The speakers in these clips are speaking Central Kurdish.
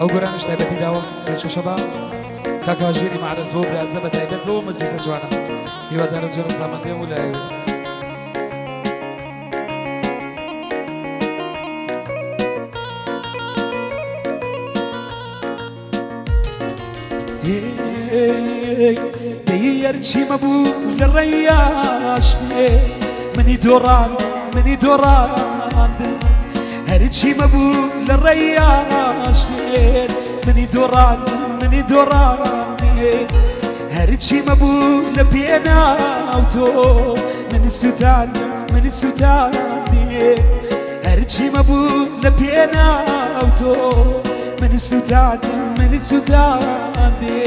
ئەو گۆرانیش تایبەتی داوە پێشکەشە بە کاکە ژیری مەعرەز بۆ برازە بە تایبەت بۆ مەجلیسە جوانە. هیوادارم زۆر ڕەزامەندی هەموو لایەک بێت. دەی هەرچی مەبوو لە ڕێیاشێ منی دۆڕان منی دۆڕاندن هەرچی مەبوو لە ڕێیاشێ منی دۆڕان منی دۆڕاندێ هەرچی مەبوو لە پێناو تۆ من سووتان من سووتاندێ هەرچی مەبوو لە پێناو تۆ من سووتان من سووتاندێ.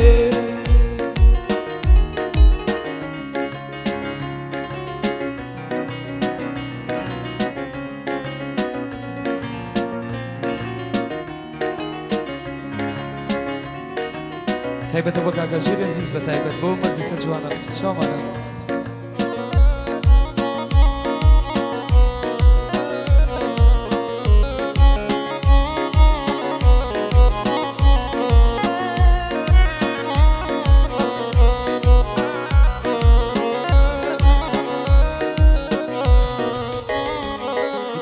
تایبەتە بۆ کاکە ژیر ئەزیز بە تایبەت بۆ مەجلیسە جوانە چاومانە.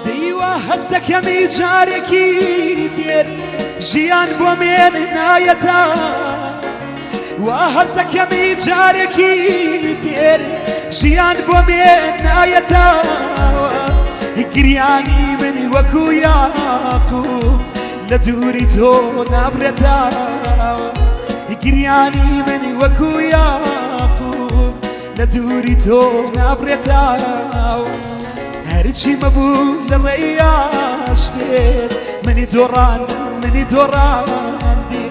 دەیوا هەستەکەمی جارێکی تێر ژیان بۆ مێن نایەتە وا هەستەکەمی جارێکی تێر ژیان بۆ مێن نایەتە گریانی من وەکو یاقوب لە دووری تۆ نابرێتە گریانی من وەکو یاقوب لە دووری تۆ نابرێتاو هەرچی مەبوو لە ڕێیاشێت منی دۆڕان منی دۆڕاندی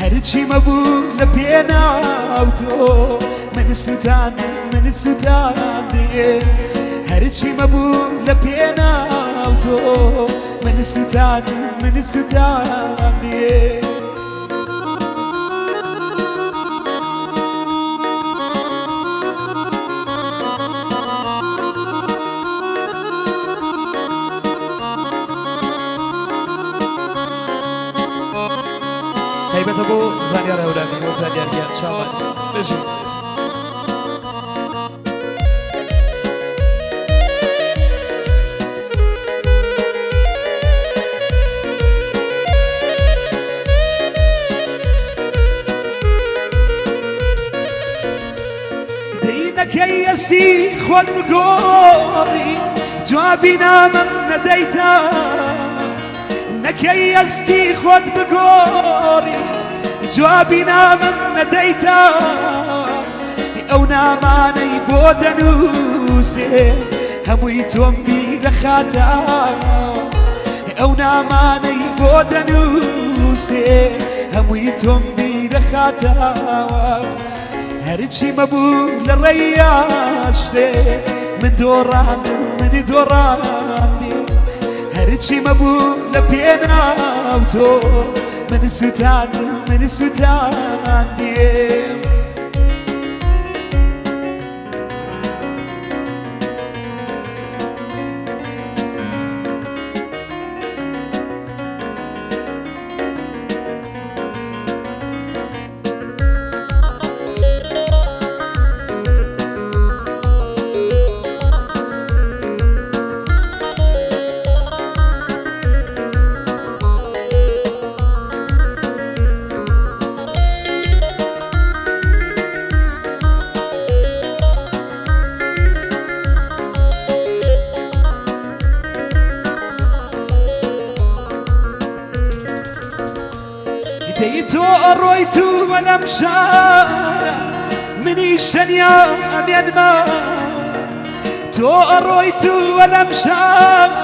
هەرچی مەبوو لە پێناو تۆ من سووتان من سووتاندی هەرچی مەبوو لە پێناو تۆ من سووتان من سووتاندی. تایبەتە بۆ زانیار هەورامی بۆ زانیار گیان چاوان بژی. دەی نەکەی ئەسی خۆت بگۆڕی جوابی نامەم نەدەیتە نەکەی ئەستی خۆت بگۆڕی جوابی نامەم نەدەیتە ئەو نامانەی بۆ دەنووسێ هەمووی تۆم بیرە خاتە ئەو نامانەی بۆ دەنووسێ هەمووی تۆم بیرە خاتەوە هەرچی مەبوو لە ڕێیاشێ من دۆڕاندم منی دۆڕاندی هەرچی مەبوو لە پێناو تۆ من سووتاندم من سووتاندیم. دەی تۆ ئەڕۆیت و وەلەم شارە منیش تەنیا ئەمێنمە تۆ ئەڕۆیت و وەلەم شارە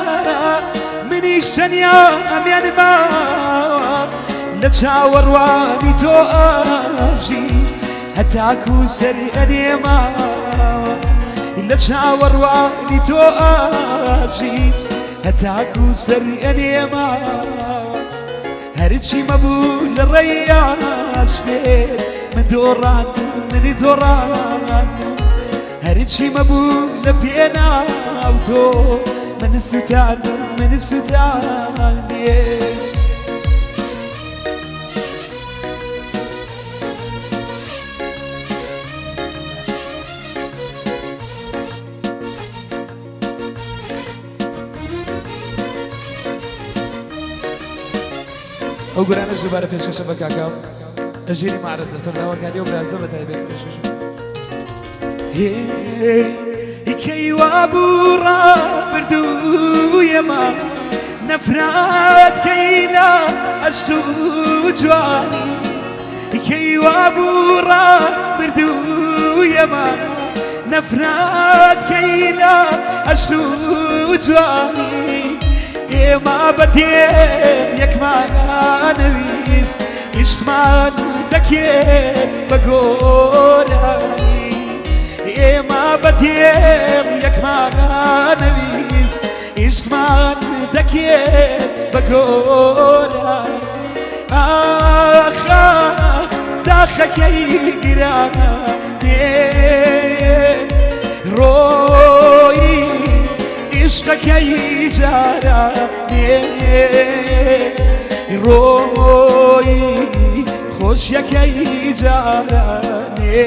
منیش تەنیا ئەمێنمە لە چاوەڕوانی تۆ ئاژی هەتاکو سەری ئەنێمە لە چاوەڕوانی تۆ ئاژی هەتاکو سەری ئەنێمە هەرچی مەبوو لە ڕێیاشێ من دۆڕاندم منی دۆڕاندم هەرچی مەبوو لە پێناو تۆ من سووتاندم من سووتاندێ. ئەو گۆرانەش دووبارە پێشکەشە بە کاکا ژیری مارز لەسەر داواکاری و برازە بە تایبەت پێشکەشە. کەی وابوو ڕابردوویەمە نەفرات کەی لە ئەشت و جوانی، کەی وابوو ڕابردوویەمە نەفرات کەی لە ئەشت و جوانی. ئێمە بەدێم یەکمانەویست، عیشقمان دەکێت بە گۆرانی. ئێمە بەدێم یەکمانەویست، عیشقمان دەکێت بە گۆرانی. ئاخ ئاخ داخەکەی گرانێ، ڕۆیی عیشقەکەی جارانێ، ڕۆیی خۆشیەکەی جارانێ.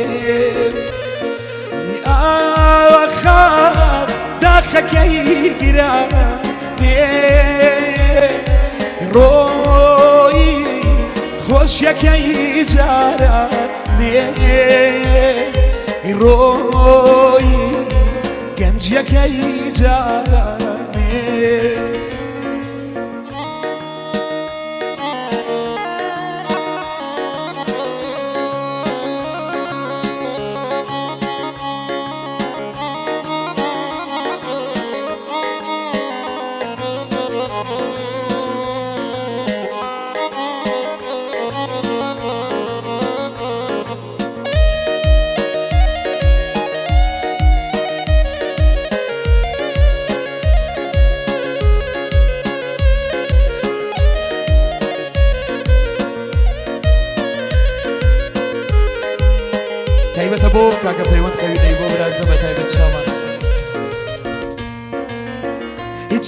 ئاخ ئاخ داخەکەی گرانێ، ڕۆیی خۆشیەکەی جارانێ، ڕۆیی گەنجیەکەی جارانێ. تایبەتە بۆ کاکە پەیوەند قەوینەی بۆ برازە بە تایبەت چاوان.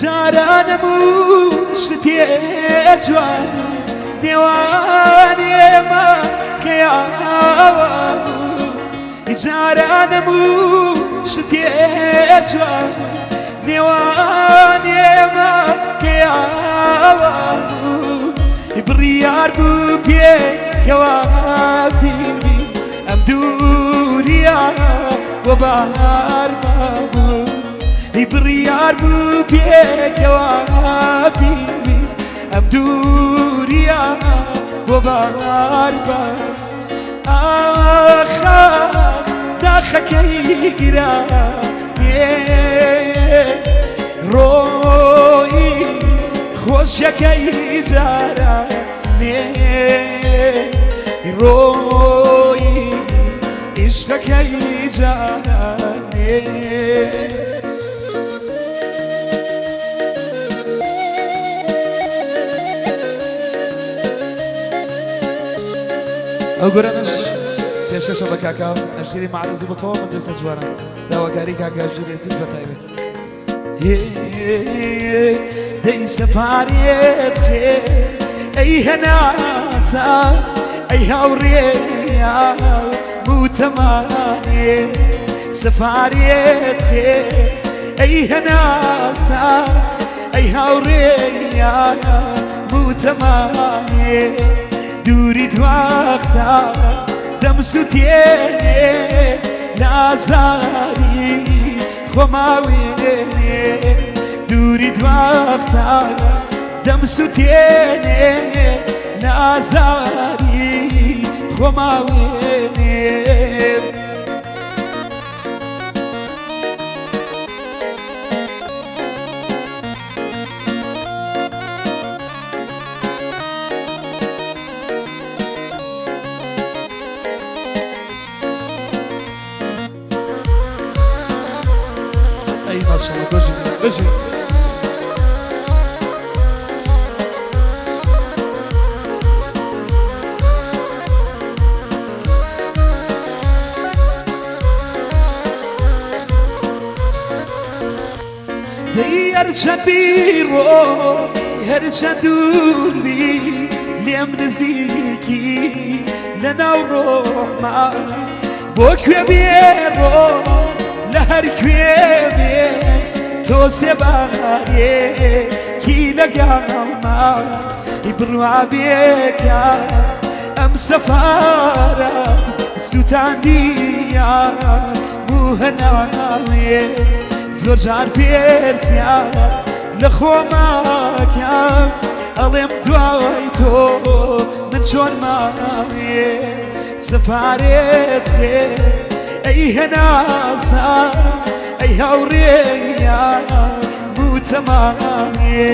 جارانم و شتێ جوان نێوان ئێمە کەیاوە، جارانم و شتێ جوان نێوان ئێمە کەیاوە، بڕیار بوو پێکەوە پیربی، ئەم دووریا بۆ بار بوو. بڕیار بوو پێکەوە پیربی، ئەم دووریا بۆ بار بار. ئاخ داخەکەی گرانێ، ڕۆیی خۆشیەکەی جارانێ، ڕۆیی عیشقەکەی جارانێ. ئەو گۆرانەش پێشکەشە بە کاکا ئەژیری معرز بە تەواو مەدرسە جوانە، داواکاری کاکا ژیری زیز بە تایبەت. دەی سەفارێت خێ ئەی هەناسە، ئەی هاوڕێیا موتەمانێ، سەفارێت خێ ئەی هەناسە، ئەی هاوڕێیا موتەمانێ. دووری دواختا دەمسوتێنێ، نازاری خۆماوێنێ. دووری دواختا دەمسوتێنێ، نازاری خۆماوێنێ. ئەی ماشاءاللە بژی بژی. دەی هەرچەند بیڕۆ هەرچەند دوور بی لێم نزیکی لە ناو ڕۆحما، بۆ کوێ بێڕۆ لە هەر کوێ بێ تۆ سێبارێکی لەگەڵما. بڕوا بێکە ئەم سەفارە سووتاندیە بوو هەناوێ زۆر جار پێرسیار لە خۆماکەم ئەڵێم دوای تۆ من چۆن ماوێ سەفارێت خێ ئەی هەناسە ئەی هاوڕێیا بووتەمانێ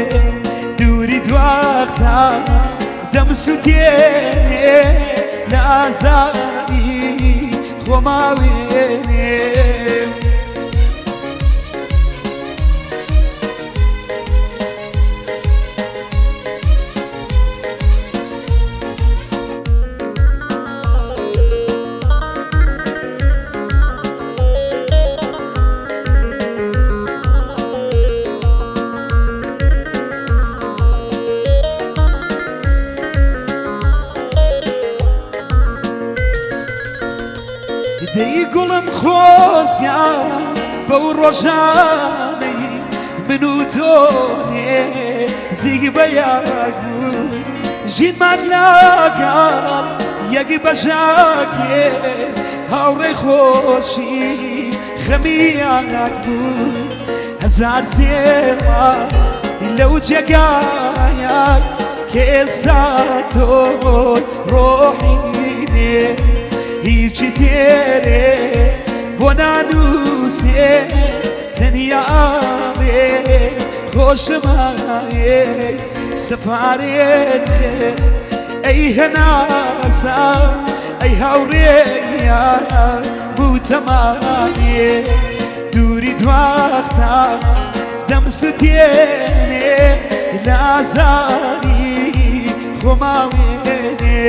دووری دواختا دەمسوتێنێ لە ئازاری خۆماوێنێ. دەی گوڵم خۆزگە بەو ڕۆژانەی من و تۆ نێزیک بە یەک بووین ژینمان لەگەڵ یەک بەژاکێ هاوڕێ خۆشی خەمیان بوو هەزار زێڕە لەو جێگایە کە ئێستا تۆ ڕۆحی نێ هیچی تێرێ بۆ نانووسێ تەنیا ئاوێ خۆشمایێ سەفارێت خێر ئەی هەناسە ئەی هاوڕێیا بووتەمانێ دووری دواختا دەمسوتێنێ لە ئازاری خۆماوێنێ.